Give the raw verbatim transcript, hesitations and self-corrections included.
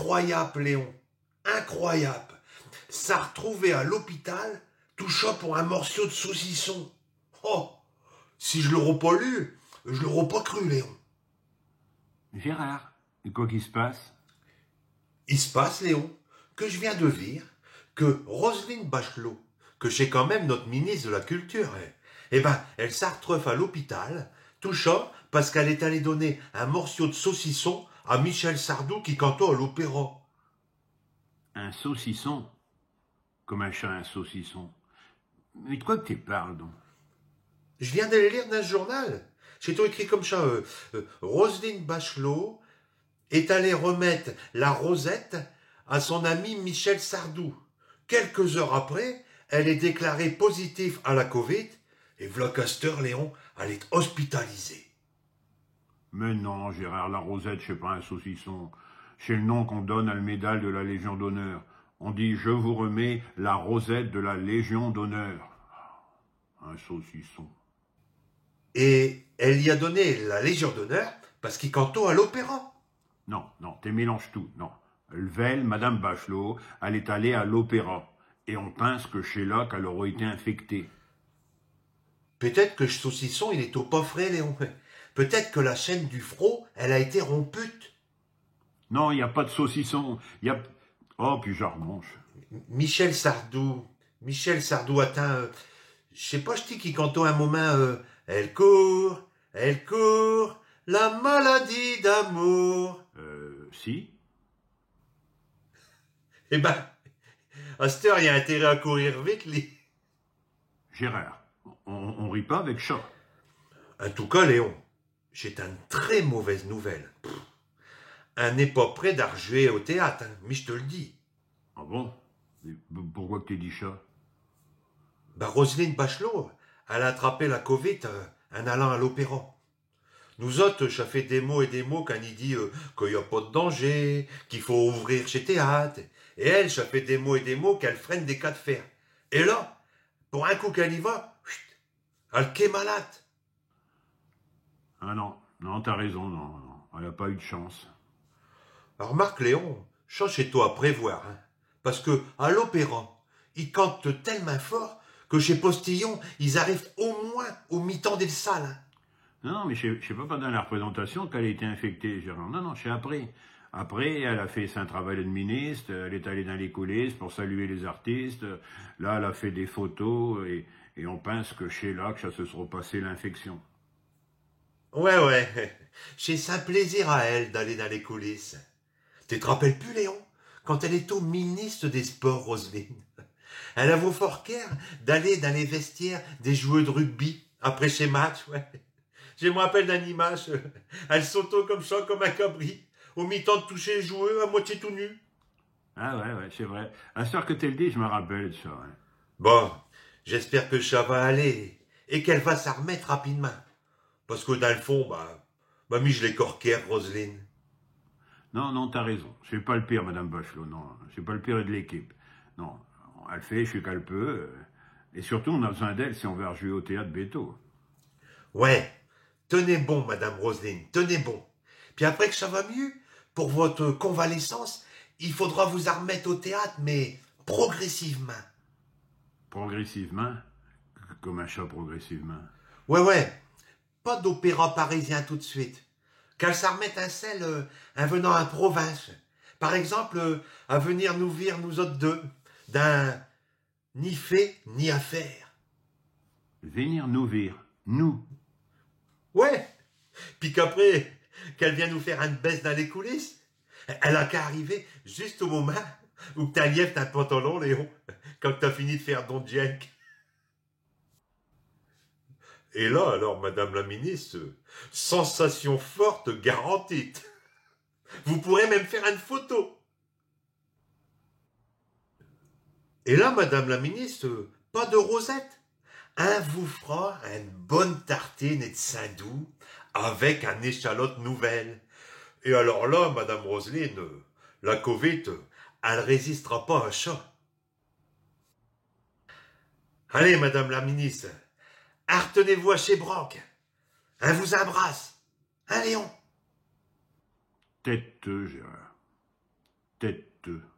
Incroyable, Léon. Incroyable. S'artrouver à l'hôpital, tout cha pour un morciau d'saucisson. Oh, si j'l'aros pas lu, j'l'aros pas cru, Léon. Gérard, quoi qu'i s'passe ? I s'passe, Léon, que j'viens de vir que Roselyne Bachelot, que ch'est quand même not' ministre de la Culture, hein, eh ben, elle s'artreuve à l'hôpital, tout cha parce qu'alle est allée donner un morciau d'saucisson à Michel Sardou qui cantot à l'opéra. Un saucisson ? Commint cha, un saucisson ? Mais d'quoi qu'te parles, donc ? J'viens d'el lire dins ch'journal. Ch'étot écrit comme cha, euh, euh, Roselyne Bachelot est allée remette la rosette à son ami Michel Sardou. Quelques heures après, elle est déclarée positive à la covid, et v'là qu'asteur, Léon, alle est hospitalisée. Mais non, Gérard, la rosette, ch'est pas un saucisson. Ch'est l'nom qu'in donne à l'médaille de la Légion d'honneur. In dit, je vous remets la rosette de la Légion d'honneur. Un saucisson. Et elle li a donné la Légion d'honneur parce qu'i cantot à l'opéra. Non, non, te mélanges tout, non. L'velle, Madame Bachelot, alle est allée à l'opéra. Et in pinse que ch'est là qu'alle arot été infectée. P't-ête que ch'saucisson, il étot pas frais, Léon. P't-ête que la chaîne du frot, alle a été rompute. Non, i a pas d'saucisson. I a... Oh, pis j'armonche. Michel Sardou. Michel Sardou, attinds, euh, ch'est pas ch'ti qui cantot un momint, euh, elle court, elle court, la maladie d'amour. Euh, si. Eh ben, asteur, i a intérêt à courir vite, li. Gérard, in, in rit pas avec cha. In tout cas, Léon, ch'est eune très mauvaise nouvelle. Pff, in n'est pas près d'arjuer au théâte, hein, mi j'te l'dis. Ah bon ? Et p-, pourquoi qu'te dis cha ? Bah, Roselyne Bachelot, alle a attrapé la covid, euh, in allant à l'opéra. Nous autes, cha fait des mos et des mos qu'in y dit, euh, qu'i a pas d'danger, qu'i faut ouvrir chés théâtes. Et elle, cha fait des mos et des mos qu'alle freine des cas d'fer. Et là, pour un coup qu'alle y va, chut, alle quait malate. Ah non, non, t'as raison, non, non, alle a pas eu d'chance. Remarque, Léon, cha ch'étot à prévoir, hein. Parce que, à l'opéra, i cantent tell'mint fort que chés postillons, i arrivent au moins au mitan d'el salle, hein. Non, non, mais ch'est, ch'est pas pindant la représentation qu'alle a été infectée, Gérard. Non, non, ch'est après. Après, alle a fait sin travail de ministre, alle est allée dins les coulisses pour saluer les artistes. Là, alle a fait des photos et, et in pinse que ch'est là que cha se s'ra passé l'infection. Ouais, ouais. Ch'est sin plaisir à elle d'aller dins les coulisses. Te t'rappelles pus, Léon, quand alle étot ministre des Sports, Roselyne ? Alle avot fort quer d'aller dins les vestiaires des joueux d'rugby après chés matchs, ouais. J' m'rappelle d'eune image, alle sautot comme cha, comme un cabri, au mitan d'tous chés joueux, à moitié tout nus. Ah ouais, ouais, ch'est vrai. Asteur que te l'dis, j' m'rappelle d'cha, ouais. Bon, j'espère que cha va aller et qu'alle va s'armette rapidemint. Parce que dins l'fond, bah, bah, mi j' l'ai cor quer, Roselyne. Non, non, t'as raison. Ch'est pas l'pire, Madame Bachelot, non. Ch'est pas l'pire ed l'équipe. Non, alle fait ch'qu'alle peut. Euh, et surtout, in a b'soin d'elle si in veut arjuer au théâte bétôt. Ouais, tenez bon, Madame Roselyne, tenez bon. Pis après que cha va miux, pour vote convalescence, i faudra vous armette au théâte, mais progressivemint. Progressivemint ? Commint cha, progressivemint ? Ouais, ouais. Pas d'opéra parisien tout d'suite. Qu'alle s'armette in selle, euh, in venant in province. Par exemple, euh, à venir nous vir, nous autes deux, dins Ni fait, ni à faire. Venir nous vir, nous. Ouais. Pis qu'après, qu'alle vient nous faire eune baisse dins les coulisses. Alle a qu'à arriver juste au momint où que t'inlièves tin pantalon, Léon, quand que t'as fini d'faire ton jalk. Et là, alors, Madame la ministre, sensation forte garantie. Vous pourrez même faire eune photo. Et là, Madame la ministre, pas de rosette. In vous f'ra eune bonne tartine ed saindoux avec eune échalote nouvelle. Et alors là, Madame Roselyne, la covid, alle résist'ra pas à cha. Allez, Madame la ministre, artenez-vous à chés branques. In vous imbrasse. Hein, Léon ? Tais-te, Gérard. Tettu.